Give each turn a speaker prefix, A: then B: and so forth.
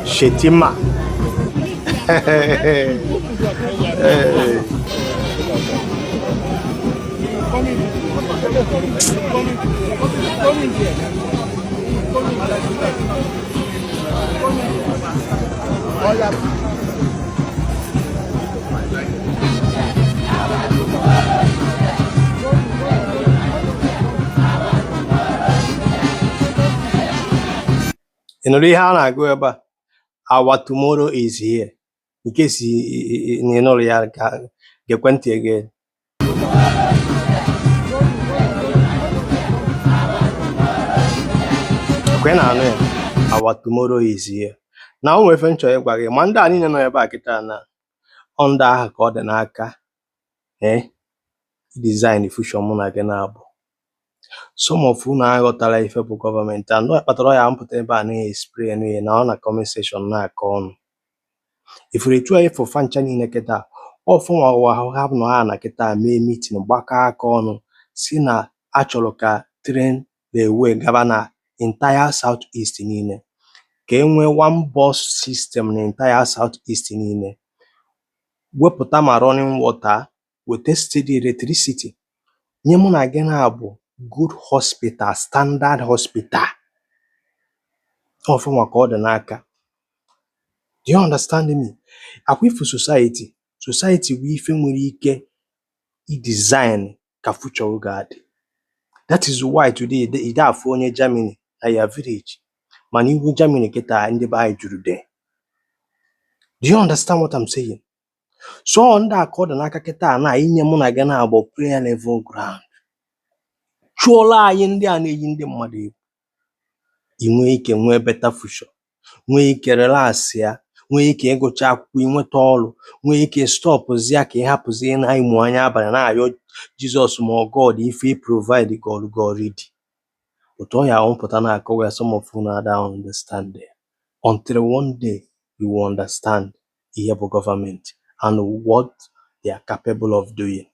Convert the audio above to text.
A: Shetima. Ị nụrụ ihe a na-agụ ebe a? Our tomorrow is here. Nke si na ị nụrụ ya ka gekwe ntị again. Kwe na-anụ ya, our tomorrow is here. Na o nwere ife m chọrọ ịgwa gị, ma ndị a niile nọ ebe a kịta na ọ ndị ahụ ka ọ dị n'aka ee design future mụ na gị na-abụ. Some of unu aghọtara ife bụ gọọmenti and ọ kpatara ọ ya mpụta ebe a na-explain ya na ọ na comment section na-akọ ọnụ. Ifuru etu a ịfụ fa ncha niile kịta ọfụnwa ụwa ha nọ ha na kịta mee meeting, gbakọ aka ọnụ si na achọrọ ka train railway gaba na entire South East niile, ka e nwee one bus system na entire South East niile, wepụta ma running water, weta steady electricity, nye mụ na gị na-abụ good hospital, standard hospital. Ọfụnwa ka ọ dị n'aka. Do you understand me? Akwa ifu society, society bụ ife nwere ike i-design ka future ga-adị. That is why today ị da afụ onye Germany na your village, mana ihu Germany kịta ndị be anyị juru there. Do you understand what I'm saying? So ndị a ka ọ dị n'aka kịta na inye mụ na gị na-abụ prayer level ground, chụọla anyị ndị a na-eyi ndị mmadụ egwu. I nwee ike nwee better future, nwee ike relax ya, nwee ike ịgụcha akwụkwọ, inweta ọrụ, nwee ike stopụzia ka ị hapụzie na ịmụ anya abalị na-ayọ Jizọs ma ọ God ife ị provide God go already. Otu ọ ya mpụta na-akọwa ya, some of unu ada understand ya. Until one day you will understand ihe bụ gọọmenti and what they are capable of doing.